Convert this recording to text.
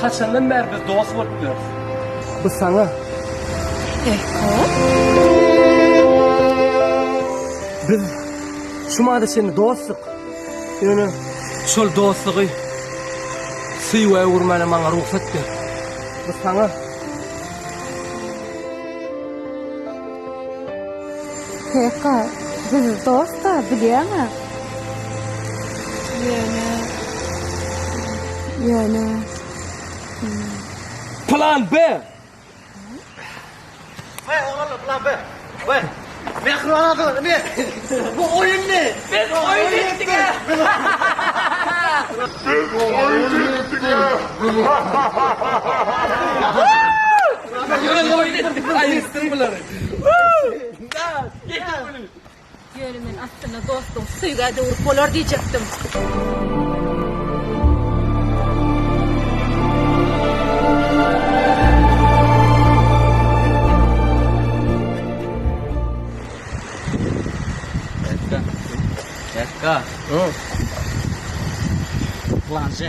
Haçandan bäri biz dost bolup ýörüs. Bu saňa. Pekka? Biz şu mada çenli dostduk. Ýöne şol dostlugy söýgä öwürmäne maňa rugsat ber. Bu saňa. Pekka, biz dost-a, bilýäň-ä. Ýöne, ýöne. Plan B! Hey oglanlar plan B. B. Mähriban adamlar ne? Bu oýun ne? Biz oýun etdik. Biz oýun etdik. Biz oýun etdik. Aýyrtdyň bulary. Ýöne men aslynda dostlugy söýgä döwrüp bolar diýjekdim. Pekka. Pekka. Plan C.